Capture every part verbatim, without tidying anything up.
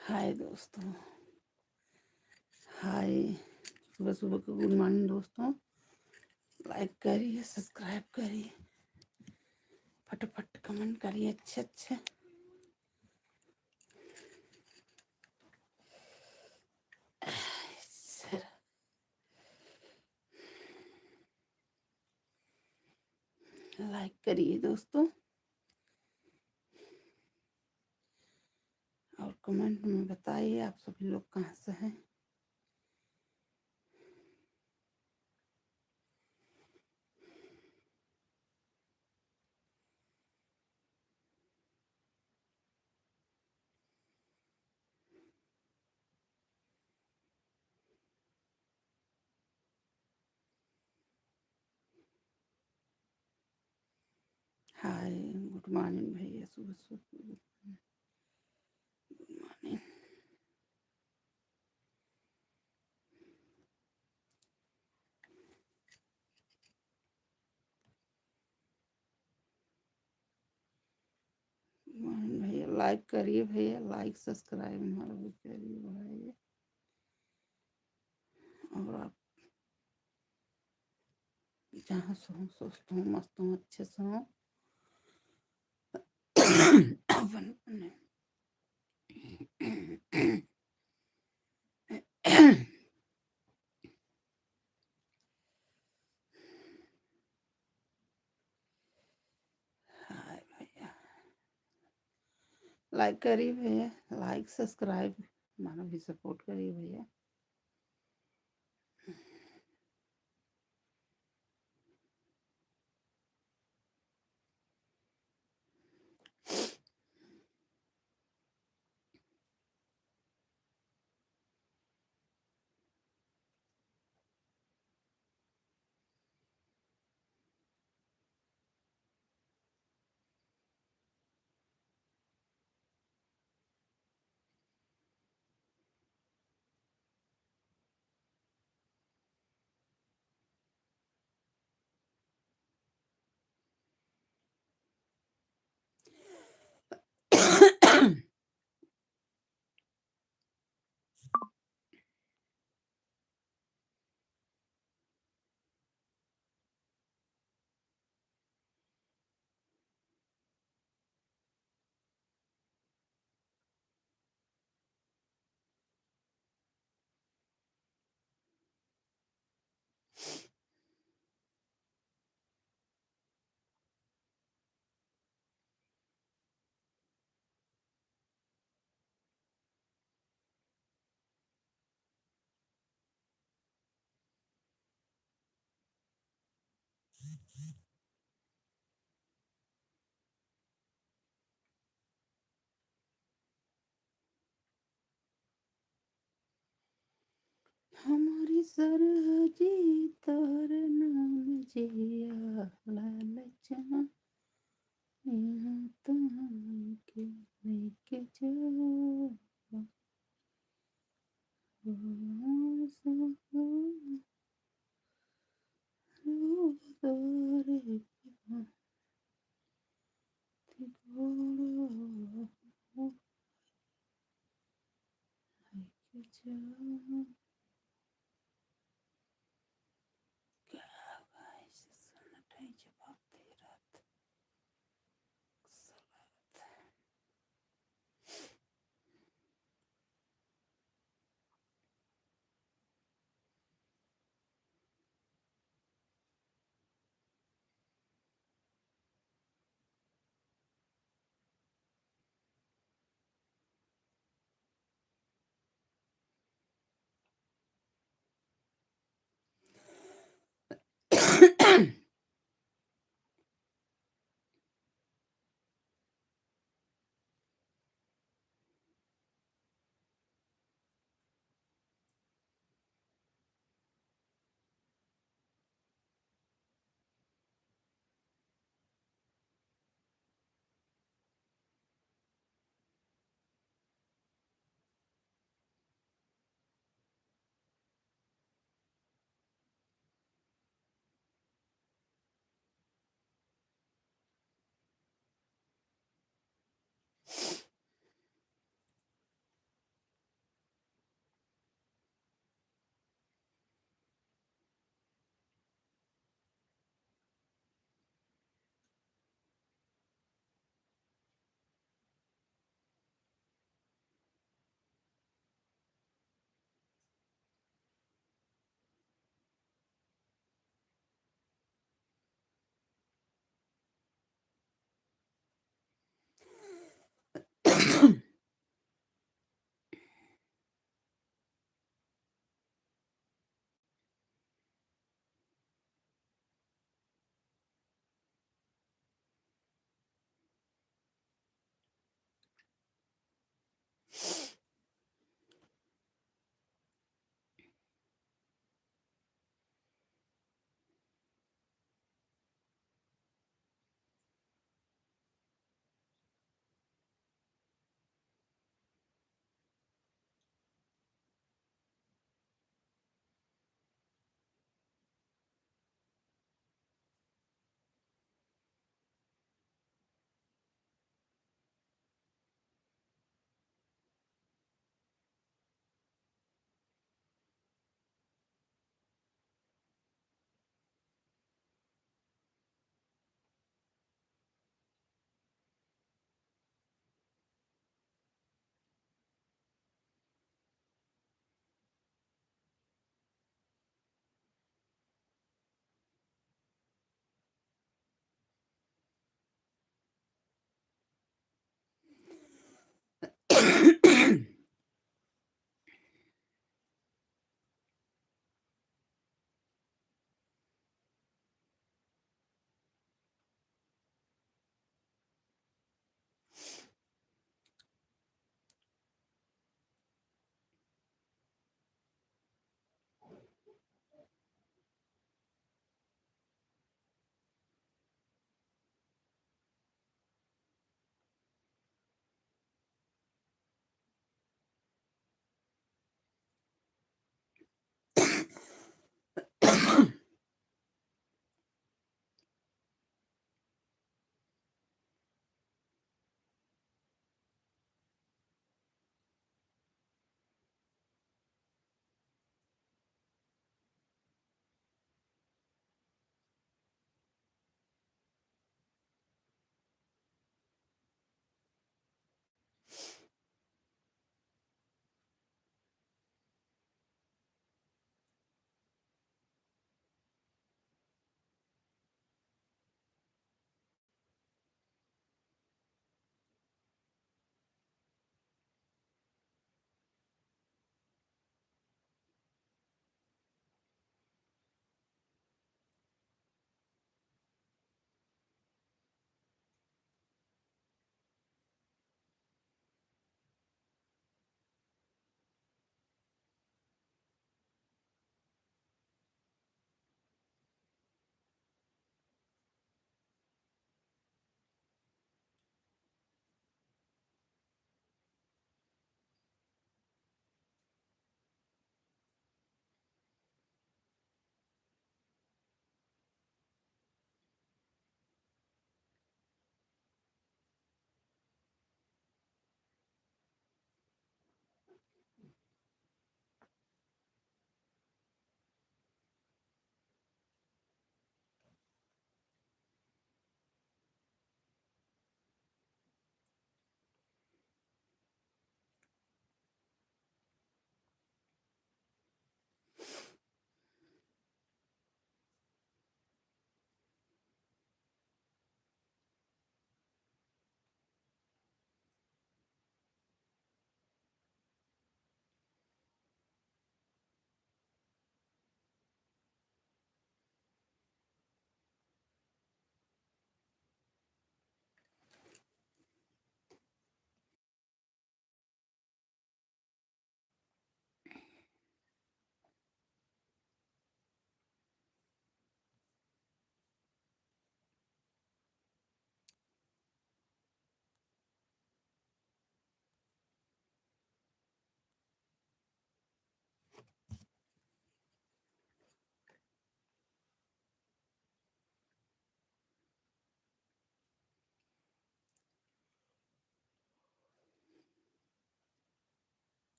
हाय दोस्तों, हाय, सुबह सुबह का गुड मॉर्निंग दोस्तों। लाइक करिए, सब्सक्राइब करिए, फटाफट कमेंट करिए अच्छे अच्छे। लाइक करिए दोस्तों, और कमेंट में बताइए आप सभी लोग कहाँ से हैं। हाय, गुड मॉर्निंग भैया, सुबह सुबह गुड मॉर्निंग। भैया लाइक करिए भैया, लाइक सब्सक्राइब हमारा भी करिए भाई। और आप जहाँ से हो, स्वस्थ हो, मस्त हो, अच्छे से हो। अपन अपने हाय भैया, लाइक करिए भैया, लाइक सब्सक्राइब हमारा भी सपोर्ट करिए भैया। हमारी सरहजी तोहर नाम जिया लालचा, यहाँ तान के नइखे जावा। ओ सखा, रो तोरे के बात गोड़वा नइखे जावा। का भाई से सुनत है जवाब दे रात सलात।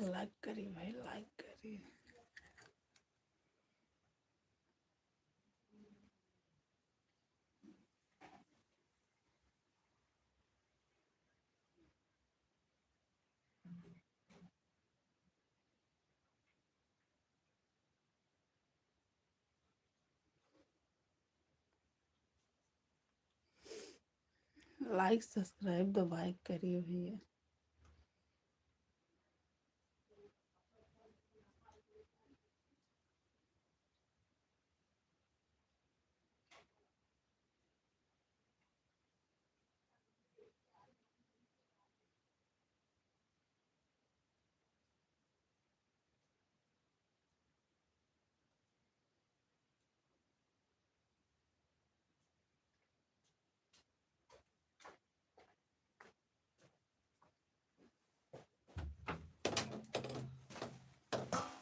like करी भाई, like करी। Like subscribe दबाए करिए भैया।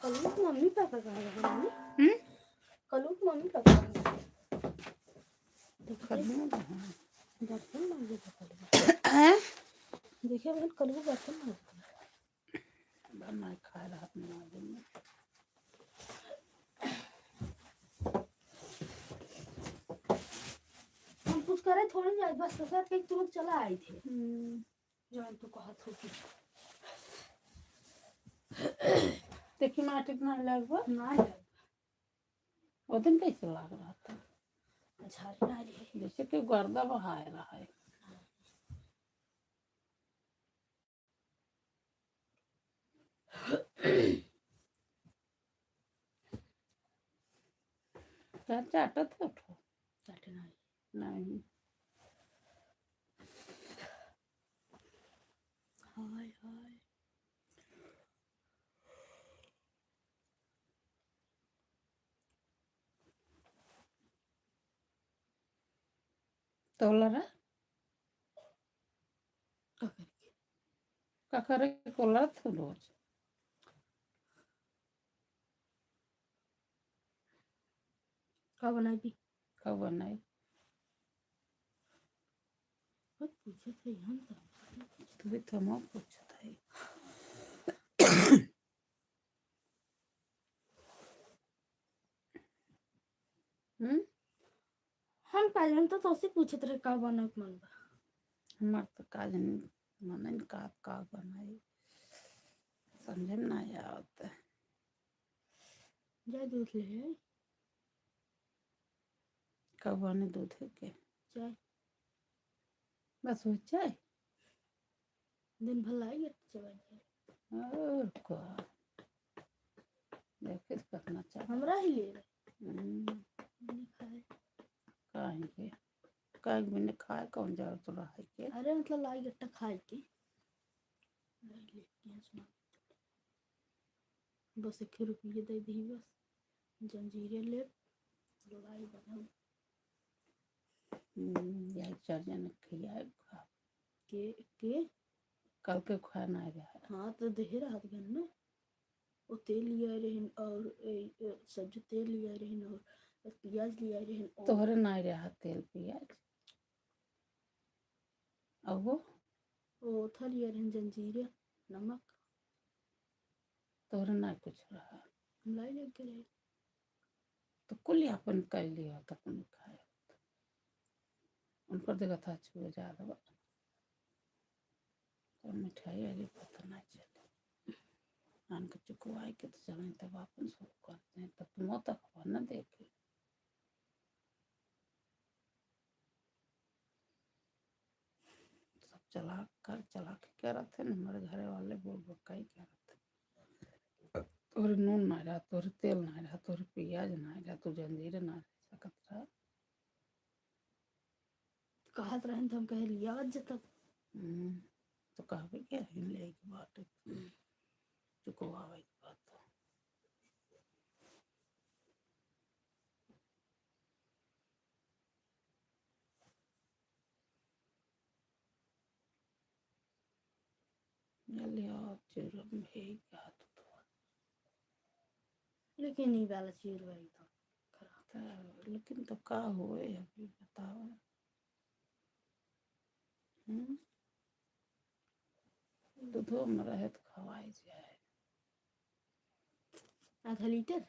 कलू के मम्मी पापा कहाँ गए मम्मी? हम्म? कलू के मम्मी पापा कहाँ गए? देखिए, कलू कहाँ? बर्तन मांजे थे कलू। हैं? देखिए बहन, कलू बर्तन मांजे थे। बा, मैं खाए रहत नहीं आज में। हम कुछ करे थोड़ी जाए, बस तो सर के तुरंत चला आई थे। हम्म। जौन तू कहत हो कि देखी माटी इतना लगवा। ना लगवा। वो दिन कैसे लाग रहा था? झाड़ी ना रही। जैसे कि गर्दा बहाए रहा है। का चाटत है उठो? चाटे नहीं। नहीं। हाय, हाय। तोला रे? का करे के? का करे के कोला थू रोज? का बनाई दी? का बनाई? बस पूछत है, हम तो। तू भी तो हम पूछत है। हम्म? हम का जान तो तोसे पूछत रहे का बनाए के मन बा। हमार तो का जानी मन का, का बनाई, समझे में ना आवत। जा दूध ले है। कब आने दूध है के? चाय। बस हो चाय? दिन भर लाई है चबाई के। और का? देखे तो कितना चाय। हमरा ही ले रहे। हम्म। नहीं खाए। काहे के? काहे के बिना खाए कौन जरूरत रहे के? अरे मतलब लाई गट्टा खाए के। लाई लेके यहाँ सुना। बस एक रुपये दे दी बस। जंजीरे ले, लाई बनाओ। हम्म, या चार जन खियाए खा। के, के? कल के खाए ना रहा। हाँ, तो देहे रहत गन ना। वो तेल लिया रहन और, ए, ए, सब्जी तेल लिया रहन और प्याज लिया रहन और तोहरे ना रहा तेल प्याज। अहो? वो था लिया रहन जंजीरे, नमक। तोहरे ना कुछ रहा। हम लाई लेके रहे। तो कुल अपन कर लिया, तो अपन खाए। उनकर देखा था छुए जा रहा। तो मिठाई वाली पता ना चले। आन के चुकवाए के तो चलें, तब अपन शुरू करते हैं, तब तुम तक ना देखे। सब चला कर, चला के करत है ना, हमारे घरे वाले बोल बकाई करत है। तोरे नून ना रहा, तोरे तेल ना रहा, तोरे प्याज ना रहा, तू जंजीर ना रह सकत रहा। कहत रहन तो हम कहे लिया आज तक। हम्म, तो कहबे के रही ले के बाटे। हम्म। चुकवावे के बात। जल्दी आओ, चूरम है का तो। लेकिन ई वाला चूरवा एकदम खराब। तो, लेकिन तो का होए अभी बताओ। हम्म? दूधो में रहे तो खवाई जाए। आधा लीटर।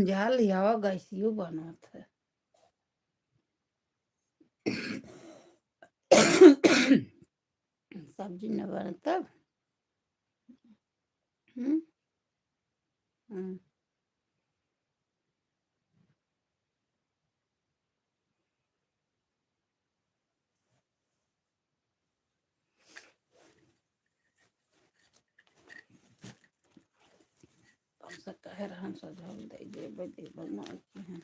जा लियावा, गैसियो बनत है। सब्जी न बने तब। हम्म? हम्म। तुमसे कहे रहन सो झोल दे देबे, देबे माई के हैं।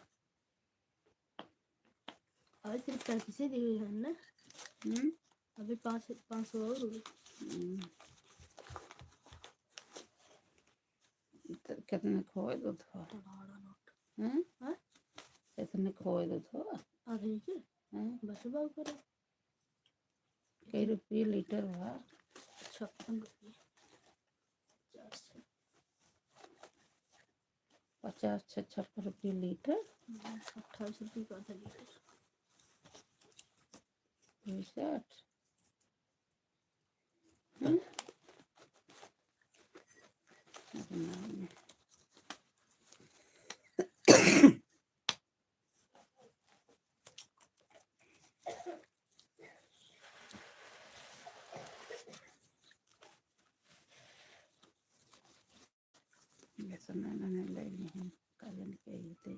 अभी सिर्फ पैंतीस ही दिए हैं ना? हम्म। अभी पाँच, पाँच सौ और हुए। हम्म। तो कितने खोए दूध हो? तो बड़ा नोट। हम्म? हाँ? कितने खोए दूध हो? आधा लीटर? हम्म। बस बाबू करे। कई रुपये लीटर बा? छप्पन रुपये। पचास छः, छप्पन रुपये लीटर। हम्म, अट्ठाईस रुपये का आधा लीटर। दुई सौ आठ। हम्म? बेसन मैंने ले ली हैं, काजन के ही थे।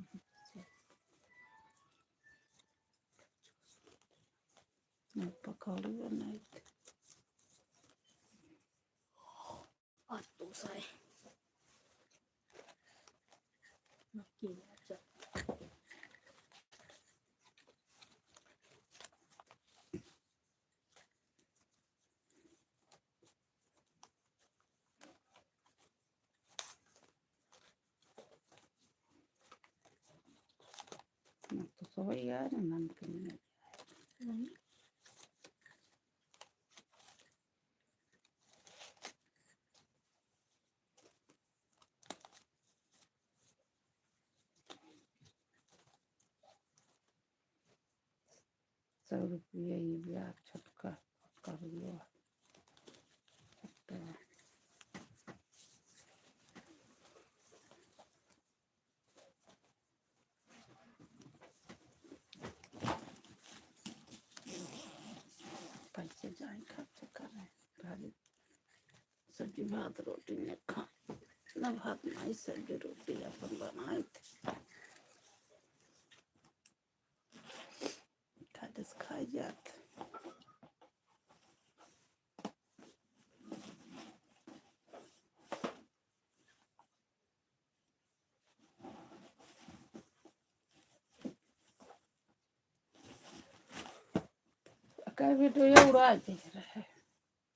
मैं पकौड़ी बनाई थी। आज तो साए नक्की अच्छा। तो सोई आ रहे नमकीन में। हम्म। सौ रुपया ये ब्याज छोटका कर लो। छोटका। पैसे जाए खर्च करे, घरे सब्जी भात रोटी न खाए, न भात नाई सब्जी रोटी अपन बनाए थे, खाए से खाए जात। का वीडियो ये उड़ा दे रहे।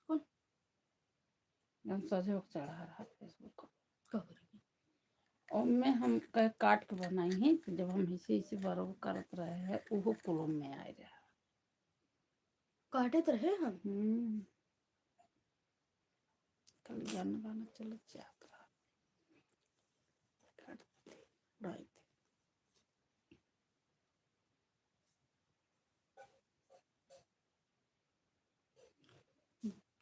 कौन? हम सजे चढ़ा रहा Facebook। का करे? ओमे हम क-, काट के बनाई है, तो जब हम इसे, इसे बरोबर करत रहे हैं, उहो कुल में आए रहा। काटत रहे हम। हम्म। कल गाना, गाना चलत जात रहा। काट दे, उड़ाई दे।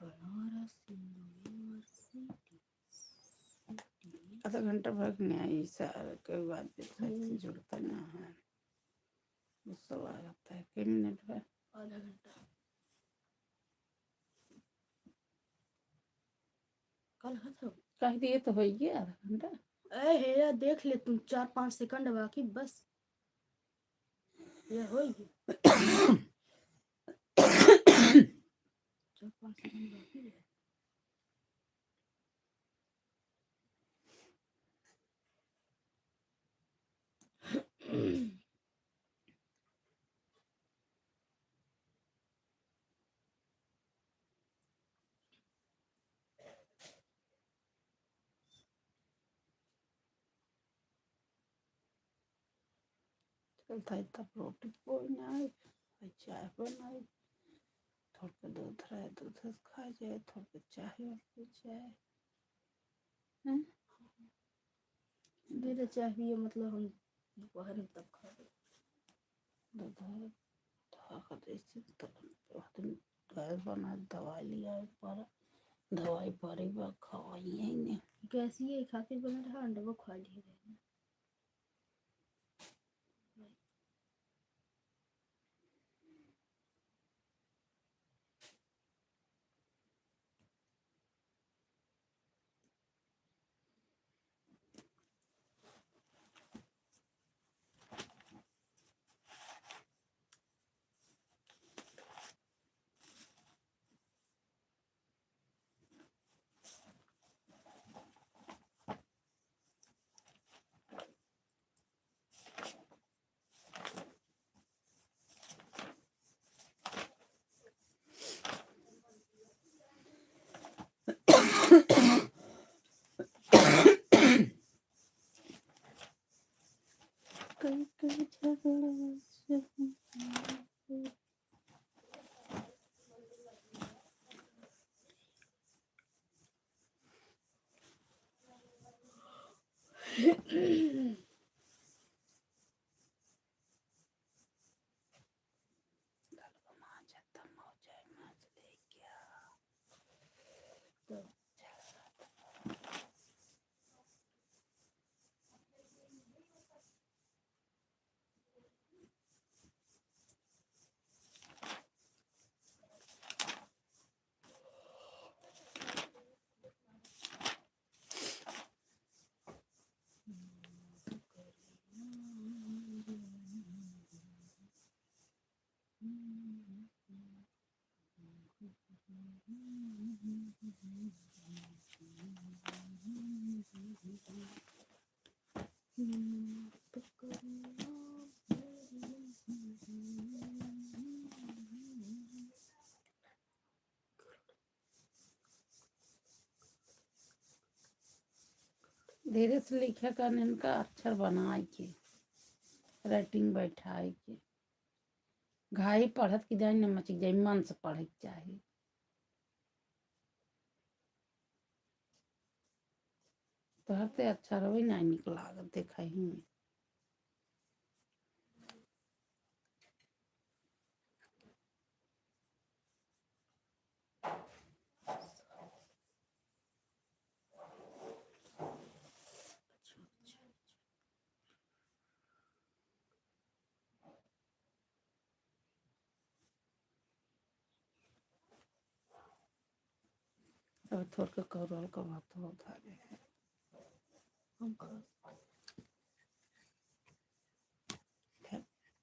बनारस हिंदू यूनिवर्सिटी, सिटी। आधा घंटा भर नहीं आई, सारा के बाद भी सही से हम्म। जुड़ता ना है। गुस्सा आ जाता है। कितने मिनट हुआ? आधा घंटा। कल खत्म। कह दिए तो हो ही गया आधा घंटा। ए हेरा, देख ले तू, चार पाँच सेकंड बाकी बस। ये हो ही गया। चार पाँच सेकंड बाकी है। चल, था तब रोटी बनाई, चाय बनाई, थोड़ा दूध रहे, दूध से खा जाए, थोड़ा चाय और पी जाए। हैं? मेरे चाय पिए, मतलब, हम दोपहर में तब खा लेते। दूध है, तो खा खाते, इससे तब आदमी गैस बना, दवाई लिया पर, दवाई परी बा, खवाई है ने। गैस ये खातिर बना रहा, अंडा वो खा लिए रहे। कई कई झगड़ा से धीरे से लिखे का इनका अक्षर बनाए के, राइटिंग बैठाए के। घाई पढ़त की जाए न मचिक जाए, मन से पढ़े के चाही। तोहर ते अच्छा रहो, ना निक लागत देखा ही में। अब थोड़ के कौरल का भात होत हवे। हम खा